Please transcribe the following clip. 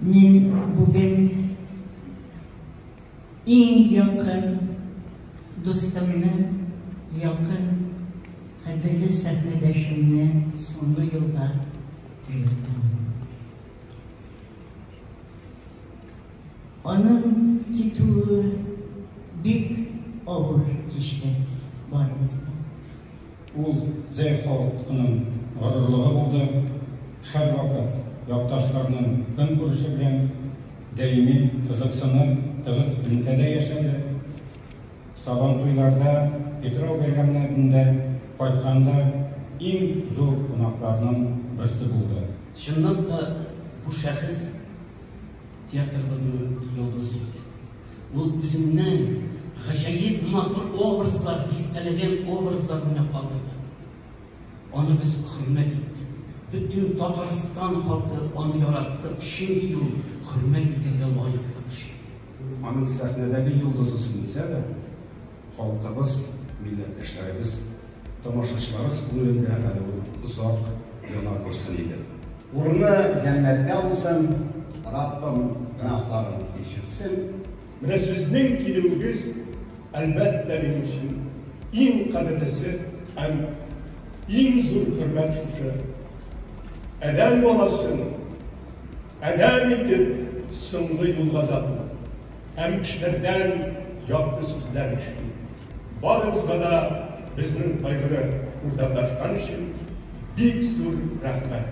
Мин бүген иң якын дустымны, якын кадерле сәхнәдәшемне соңгы юлга озатам. Аның китүе бик авыр кичкәнбез барыбыз да. Ул Зәй халкының горурлыгы булды, һәрвакыт якташларының көнкүреше белән даими кызыксынып, тыгыз элемтәдә яшәде. Сабантуйларда, Питрау бәйрәмнәрендә кайтканда иң зур кунакларның берсе булды. Чынлап та, бу шәхес театрыбызның йолдызы иде. Ул үзеннән гаҗәеп матур образлар, дистәләгән образлар уйнап калдырды. Аны без хөрмәт иттек. Бөтен Татарстан халкы аны яратты, чөнки ул хөрмәт итәргә лаеклы кеше. Аның сәхнәдәге йолдызы сүнсә дә, халкыбыз, милләттәшләребез, тамашачыларыбыз күңелендә әле ул озак яна күрсен иде. Урыны җәннәттә булсын, Раббым гөнаһларын кичерсен. Менә сезнең килүегез, әлбәттә, минем өчен иң кадерлесе һәм иң зур хөрмәт шушы адәм баласын адәм итеп соңгы юлга озату һәм кешеләрдән якты сүзләр ишетү. Барыгызга да безнең кайгыны уртаклашкан өчен бик зур рәхмәт.